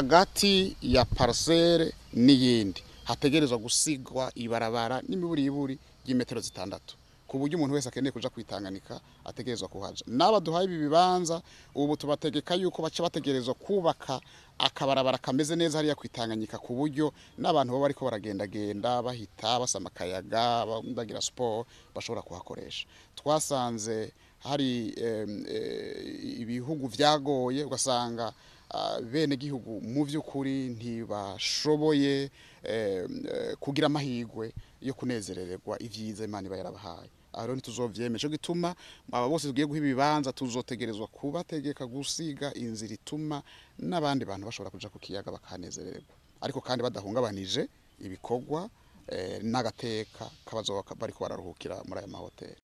Hagati ya parcelle n'iyindi hategerezwa gusigwa ibarabara n'imiburiburi ry'imetero 6, ku buryo umuntu wese akeneye kuja kwitanganika ategerezwa kuhaja. N'aba duhaye ibi bibanza ubu tubategeka yuko baca bategerezwa kubaka akabarabara kameze neza hariya kwitanganyika, ku buryo n'abantu baba bariko baragendagenda, bahita basama akayaga, bagira sport, bashobora kuhakoresha. Twasanze hari ibihugu vyagoye, ugasanga bene gihugu mu vy'ukuri ntibashoboye kugira amahirwe yo kunezerererwa ivyiza Imana iba yarabahaye. Aho rero ntituzovyemera. Ico gituma aba bose tugiye guha ibibanza tuzotegerezwa kubategeka gusiga inzira ituma n'abandi bantu bashobora kuja ku kiyaga bakahanezerererwa, ariko kandi badahungabanije ibikorwa n'agateka k'abazoba bariko bararuhukira muri aya mahoteli.